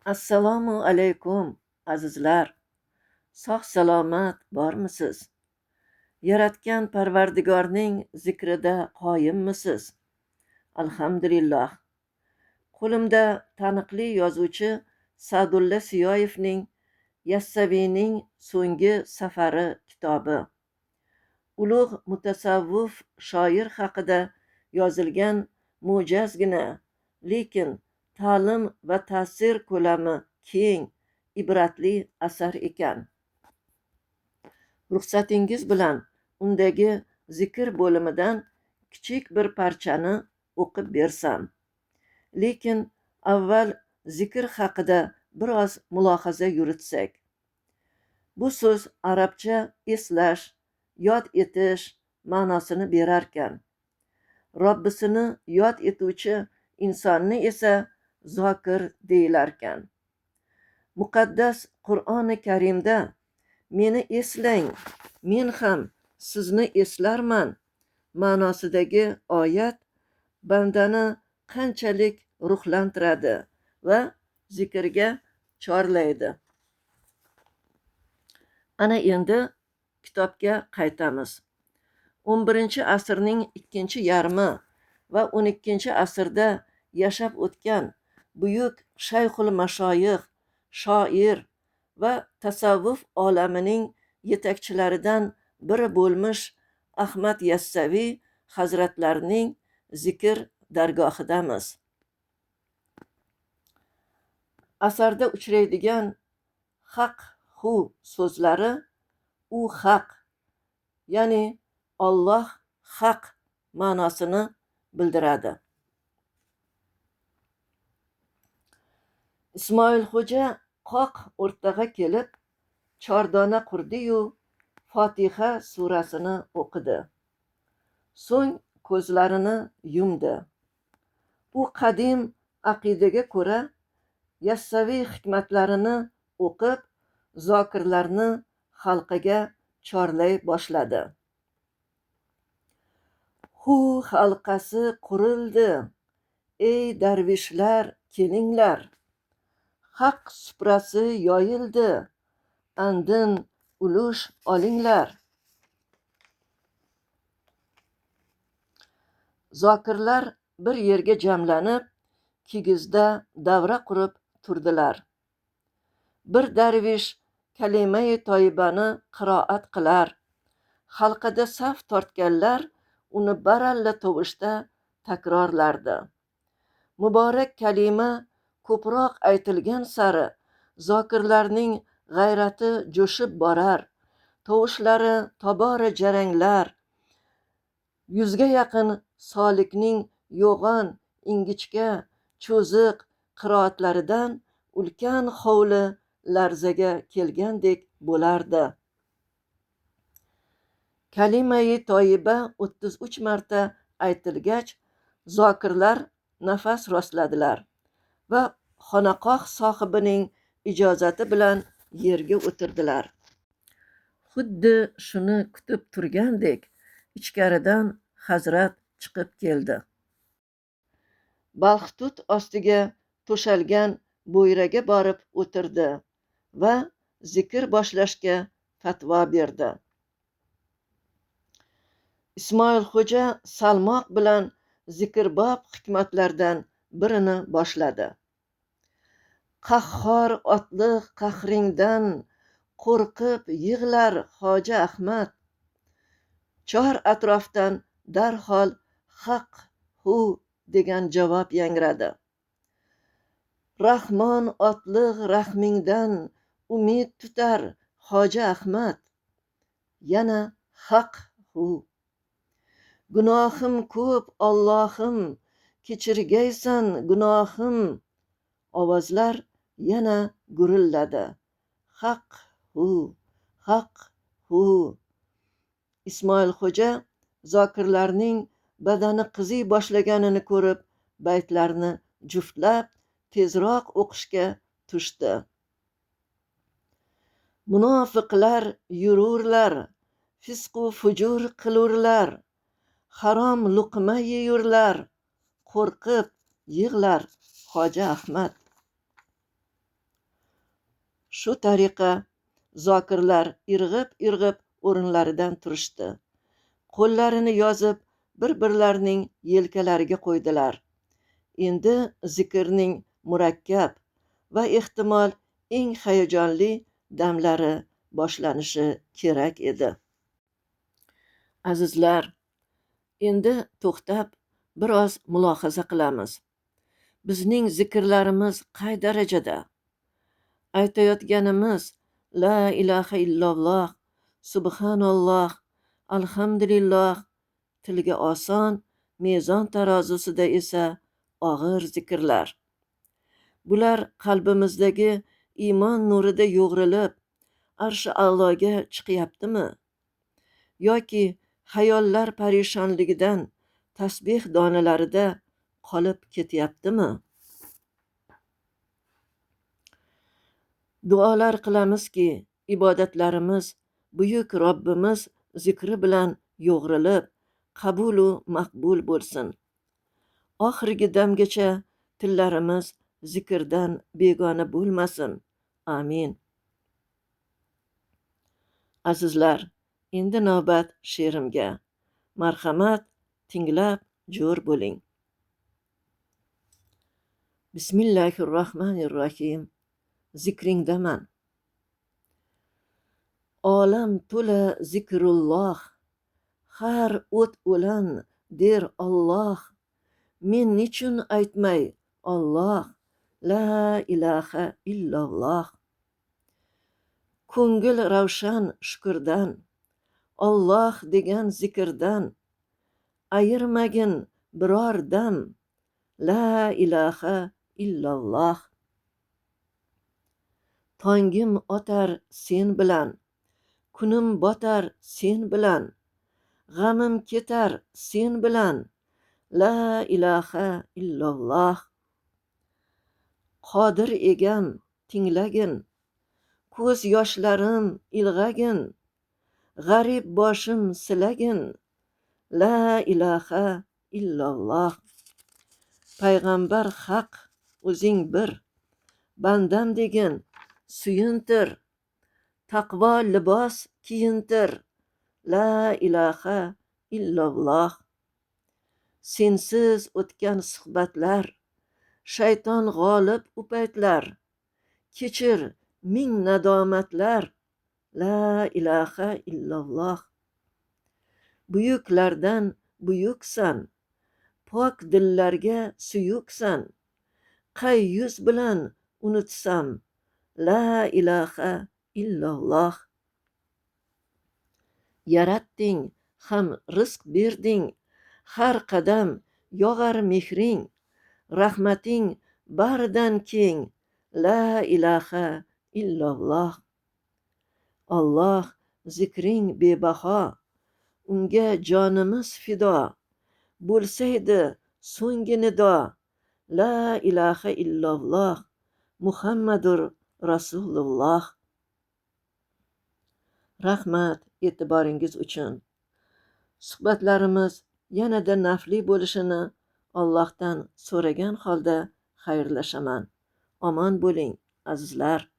Assalomu alaykum, azizlar. Sog' salomat bormisiz? Yaratgan Parvardigorning zikrida qoyimmisiz? Alhamdulillah. Qo'limda taniqli yozuvchi Sa'dulla Siyoyevning Yassaviyning so'nggi safari kitobi. Ulug' mutasavvuf shoir haqida yozilgan mo'jazgina, lekin ta'lim va ta'sir ko'lami keng, ibratli asar ekan. Ruxsatingiz bilan undagi zikr bo'limidan kichik bir parchani o'qib bersam. Lekin avval zikr haqida biroz mulohaza yuritsak. Bu so'z arabcha eslash, yod etish ma'nosini berarkan. Robbisini yod etuvchi insonni esa zokir deyilarkan. Muqaddas Qur'oni Karimda meni eslang, men ham sizni eslarman ma'nosidagi oyat bandani qanchalik ruhlantiradi va zikrga chorlaydi. Ana endi kitobga qaytamiz. 11-asrning ikkinchi yarmi va 12-asrda yashab o'tgan buyuk shayxul mashoyix, shoir va tasavvuf olamining yetakchilaridan biri bo'lmish Ahmad Yassaviy hazratlarining zikr dargohidamiz. Asarda uchraydigan haq hu so'zlari u haq, ya'ni Alloh haq ma'nosini bildiradi. Ismoilxo'ja qoq o'rtaga kelib, chordona qurdi-yu, Fotiha surasini o'qidi. So'ng ko'zlarini yumdi. U qadim aqidaga ko'ra Yassaviy hikmatlarini o'qib, zokirlarni xalqaga chorlay boshladi. Hu halqasi qurildi, ey darvishlar, kelinglar. Haq suprasi yoyildi, andin ulush olinglar. Zokirlar bir yerga jamlanib, kigizda davra qurib turdilar. Bir darvish kalimai toyibani qiroat qilar. Halqada saf tortganlar uni baralla tovushda takrorlardi. Muborak kalima ko'proq aytilgan sari zokirlarning g'ayrati jo'shib borar, tovushlari tobora jaranglar. 100ga yaqin solikning yo'g'on, ingichka, cho'ziq qiroatlaridan ulkan hovli larzaga kelgandek bo'lardi. Kalimai toyiba 33 marta aytilgach, zokirlar nafas rostladilar va xonaqoh sohibining ijozati bilan yerga o'tirdilar. Xuddi shuni kutib turgandek ichkaridan hazrat chiqib keldi. Balxtut ostiga to'shalgan bo'yraga borib o'tirdi va zikr boshlashga fatvo berdi. Ismoilxo'ja salmoq bilan zikrbop hikmatlardan birini boshladi. Qahhor otliq qahringdan qo'rqib yig'lar Hoji Ahmad. Chor atrofdan darhol haq hu degan javob yangradi. Rahmon otliq rahmingdan umid tutar Hoji Ahmad. Yana haq hu. Gunohim ko'p Allohim, kechirgaysan gunohim. Ovozlar yana gurilladi. Haq hu, haq hu. Ismoilxo'ja zokirlarning badani qiziy boshlaganini ko'rib, baytlarni juftlab tezroq o'qishga tushdi. Munofiqlar yururlar, fisqu fujur qilurlar, harom luqma yeyurlar, qo'rqib yig'lar Hoji Ahmad. Shu tariqa zokirlar irg'ib-irg'ib o'rinlaridan turishdi. Qo'llarini yozib, bir-birlarining yelkalariga qo'ydilar. Endi zikrning murakkab va ehtimol eng hayajonli damlari boshlanishi kerak edi. Azizlar, endi to'xtab biroz mulohaza qilamiz. Bizning zikrlarimiz qay darajada? Aytayotganimiz la ilaha illalloh, subhanalloh, alhamdulillah tilga oson, mezon tarozusida esa og'ir zikrlar. Bular qalbimizdagi iymon nurida yo'g'rilib, arshi a'loga chiqyaptimi? Yoki xayollar parishonligidan tasbih donalarida qolib ketyaptimi? Duolar qilamizki, ibodatlarimiz buyuk Robbimiz zikri bilan yo'g'rilib, qabul u maqbul bo'lsin. Oxirgi damgacha tillarimiz zikrdan begona bo'lmasin. Amin. Azizlar, endi navbat she'rimga. Marhamat, tinglab jo'r bo'ling. Bismillahirrohmanirrohim. Zikringdaman. Olam to'la zikrulloh, har o't o'lan der Alloh. Men nechun aytmay Alloh, la ilaha illalloh. Ko'ngil ravshan shukrdan, Alloh degan zikrdan, ayirmagin biror dam, la ilaha illalloh. Tongim otar sen bilan, kunim botar sen bilan, g'amim ketar sen bilan, la ilaha illalloh. Qodir egam tinglagin, ko'z yoshlarim ilg'agin, g'arib boshim silagin, la ilaha illalloh. Payg'ambar haq, o'zing bir, bandam degin, suyuntir, taqvo libos kiyintir, la ilaha illalloh. Sensiz o'tgan suhbatlar, shayton g'olib u paytlar, kechir ming nadomatlar, la ilaha illalloh. Buyuklardan buyuksan, pok dillarga suyuksan, qay yuz bilan unutsam, la ilaha illalloh. Yaratding ham rizq berding, har qadam yog'ar mehring, rahmating baridan keng, la ilaha illalloh. Alloh zikring bebaho, unga jonimiz fido, bo'lsaydi so'nggi nido, la ilaha illalloh, Muhammadur Rasululloh. Rahmat e'tiboringiz uchun. Suhbatlarimiz yanada nafli bo'lishini Allohdan so'ragan holda xayrlashaman. Omon bo'ling, azizlar.